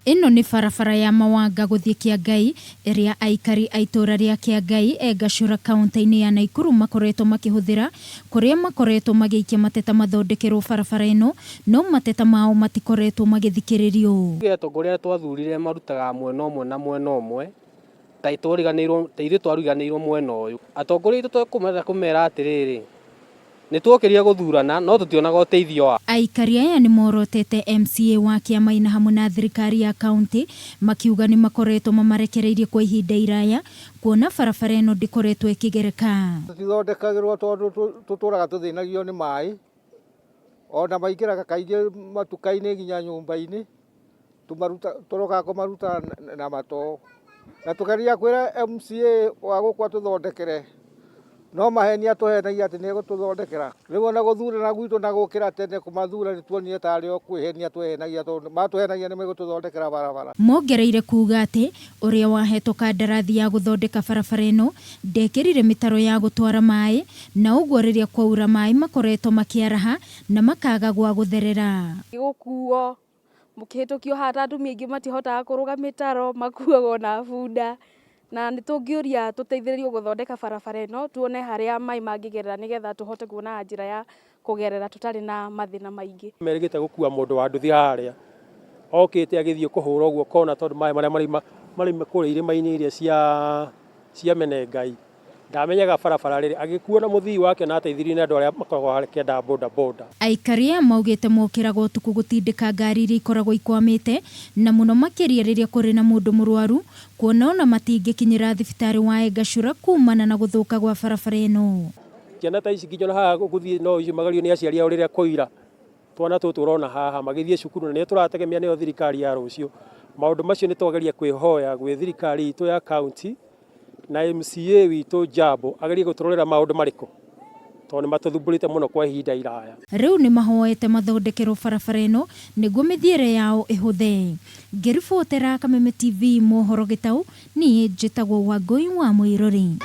Ĩno nĩ barabara ya Mawanga gũthiĩ Kĩangai ĩrĩa aikari a itũra rĩa Kĩangai, Engashura kaunti-inĩ ya Naikuru makoretwo makĩhũthĩra kũrĩa makoretwo magĩikia mateta mathondekerwo barabara ĩno no mateta mao matikoretwo magĩthikĩrĩrio. Tuge atongoria arĩa twathurire marutaga mwena ũmwe na mwena ũmwe, ta twariganĩirwo ta ithuĩ twariganĩirwo mwena ũyũ. Atongoria aitũ twekũmera kũmera atĩrĩrĩ, nĩ twokĩrire gũthurana no tũtionaga ũteithio wa. Aikari aya nĩ morotete MCA wa Kĩamaina hamwe na thirikari ya kaunti makiuga nĩ makoretwo mamarekereirie kwa ihinda iraya kuona barabara ĩno ndĩkoretwo ĩkĩgereka. Tũtithondekagĩrwo tondũ tũtũraga tũthĩnagio nĩ maĩ, ona maingĩraga kaingĩ matuka-inĩ nginya nyũmba-inĩ, tũrokaga kũmaruta na matoo. Na tũgeria kwĩra MCA wa gũkũ atũthondekere, no maheni atũhenagia atĩ nĩ egũtũthondekera. Rĩu ona gũthurana gwitũ na gũkĩra tene kũmathura nĩ tuonire tarĩ o kwĩhenia twehenagia tondũ matũhenagia nĩ megũtũthondekera barabara. Mongereire kuuga atĩ ũrĩa wahetwo kandarathi ya gũthondeka barabara ĩno ndekĩrire mĩtaro ya gũtwara maĩ na ũguo rĩrĩa kwaura maĩ makoretwo makĩaraha na makaga gwa gũtherera. Gũkuo mũkĩhĩtũkio haha ta atumia aingĩ matihotaga kũrũga mĩtaro, makuagwo na bunda. Na nĩ tũngĩũria tũteithĩrĩrio gũthondeka barabara ĩno, tuone harĩa maĩ mangĩgerera nĩgetha tũhote kuona njĩra ya kũgerera tũtarĩ na mathĩna maingĩ. Merĩgĩte gũkua mũndũ wa nduthi harĩa, okĩte agĩthiĩ kũhũra ũguo kona tondũ maĩ marĩa marauma kũrĩa irĩma-inĩ iria cia Menengai. Ndamenyaga barabara rĩrĩ, agĩkuo na mũthii wake na ateithirio nĩ andũ arĩa makoragwo harĩa kĩanda boda boda. Aikari aya maugĩte mokĩraga ũtukũ gũtindĩka ngari iria ikoragwo ikwamĩte na mũno makĩria rĩrĩa kũrĩ na mũndũ mũrwaru kuona ona matingĩkinyĩra thibitarĩ wa Engashura kumana na gũthũka gwa barabara ĩno. Ciana ta ici nginya ona haha gũthiĩ no ciumagario nĩ aciari ao rĩrĩa kwaura. Twana tũtũ ũrona haha magĩthiĩ cukuru na nĩo tũrategemea nĩo thirikari ya rũciũ. Maũndũ macio nĩ twageria kwĩhoya gwĩ thirikari itũ ya county na MCA witũ Jambo agerie gũtũrorera maũndũ marĩkũ tondũ nĩ matũthumbũrĩte mũno kwa ihinda iraya. Rĩu nĩ mahoete mathondekerwo barabara ĩno nĩguo mĩthiĩre yao ĩhũthe. Ngĩribotera Kameme TV mohoro Gĩtaũ, niĩ njĩtagwo Wangũi wa Mũirũri.